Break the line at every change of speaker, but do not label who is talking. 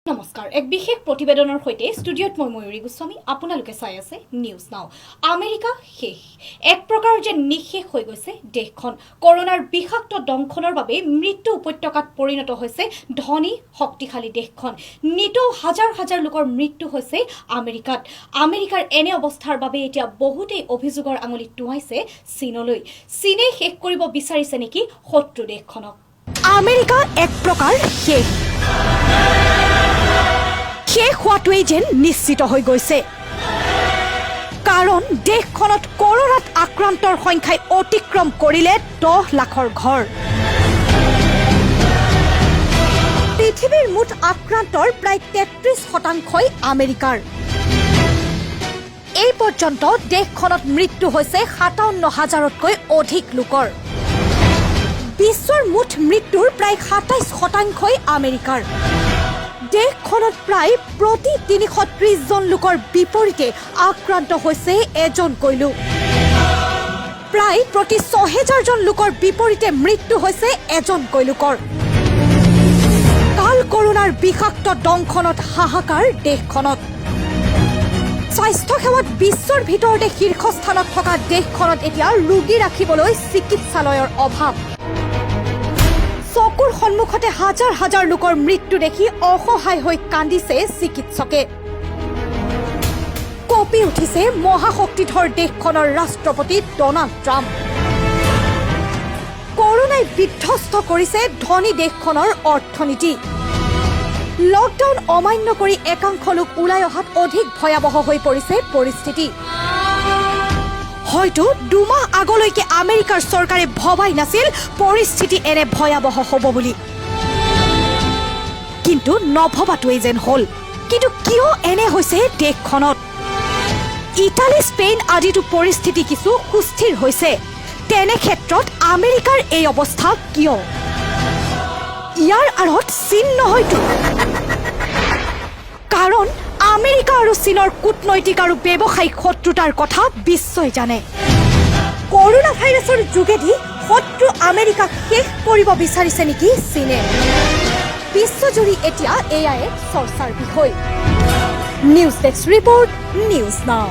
নমস্কাৰ, এক বিশেষ প্ৰতিবেদনৰ সৈতে ষ্টুডিঅ'ত মই ময়ূৰী গোস্বামী। আপোনালোকে চাই আছে নিউজ নাও। আমেৰিকা শেষ, এক প্ৰকাৰ যেন নিঃশেষ হৈ গৈছে দেশখন। কৰোণাৰ বিষাক্ত দংশনৰ বাবে মৃত্যু উপত্যকাত পৰিণত হৈছে ধনী শক্তিশালী দেশখন। নিতৌ হাজাৰ হাজাৰ লোকৰ মৃত্যু হৈছে আমেৰিকাত। আমেৰিকাৰ এনে অৱস্থাৰ বাবে এতিয়া বহুতেই অভিযোগৰ আঙুলি টোঁৱাইছে চীনলৈ। চীনে শেষ কৰিব বিচাৰিছে নেকি শত্ৰু দেশখনক? আমেৰিকা এক প্ৰকাৰ শেষ, শেষ হোৱাটোৱেই যেন নিশ্চিত হৈ গৈছে। কাৰণ দেশখনত কৰোণাত আক্ৰান্তৰ সংখ্যাই অতিক্ৰম কৰিলে 10 লাখৰ ঘৰ। পৃথিৱীৰ মুঠ আক্ৰান্তৰ প্ৰায় 33 শতাংশই আমেৰিকাৰ। এই পৰ্যন্ত দেশখনত মৃত্যু হৈছে 57 হাজাৰতকৈ অধিক লোকৰ। বিশ্বৰ মুঠ মৃত্যুৰ প্ৰায় 27 শতাংশই আমেৰিকাৰ। দেশখনত প্ৰায় প্ৰতি 330জন লোকৰ বিপৰীতে আক্ৰান্ত হৈছে এজনকৈ লোক। প্ৰায় প্ৰতি 6000জন লোকৰ বিপৰীতে মৃত্যু হৈছে এজনকৈ লোকৰ। কাল কৰোণাৰ বিষাক্ত দংশনত হাহাকাৰ দেশখনত। স্বাস্থ্য সেৱাত বিশ্বৰ ভিতৰতে শীৰ্ষস্থানত থকা দেশখনত এতিয়া ৰোগী ৰাখিবলৈ চিকিৎসালয়ৰ অভাৱ। চকুৰ সন্মুখতে হাজাৰ হাজাৰ লোকৰ মৃত্যু দেখি অসহায় হৈ কান্দিছে চিকিৎসকে। কঁপি উঠিছে মহাশক্তিধৰ দেশখনৰ ৰাষ্ট্ৰপতি ডনাল্ড ট্ৰাম্প। কৰোণাই বিধ্বস্ত কৰিছে ধনী দেশখনৰ অৰ্থনীতি। লকডাউন অমান্য কৰি একাংশ লোক ওলাই অহাত অধিক ভয়াৱহ হৈ পৰিছে পৰিস্থিতি। হয়তো 2 মাহ আগলৈকে আমেৰিকাৰ চৰকাৰে ভবাই নাছিল পৰিস্থিতি এনে ভয়াৱহ হ'ব বুলি। কিন্তু নভবাটোৱেই যেন হ'ল। কিন্তু কিয় এনে হৈছে দেশখনত? ইটালী, স্পেইন আদিতো পৰিস্থিতি কিছু সুস্থিৰ হৈছে। তেনে ক্ষেত্ৰত আমেৰিকাৰ এই অৱস্থা কিয়? ইয়াৰ আঁৰত চীন নহয়তো? কাৰণ আমেৰিকা আৰু চীনৰ কূটনৈতিক আৰু ব্যৱসায়িক শত্ৰুতাৰ কথা বিশ্বই জানে। কৰোণা ভাইৰাছৰ যোগেদি শত্ৰু আমেৰিকাক শেষ কৰিব বিচাৰিছে নেকি চীনে? বিশ্বজুৰি এতিয়া এয়া এক চৰ্চাৰ বিষয়। News desk report, news now.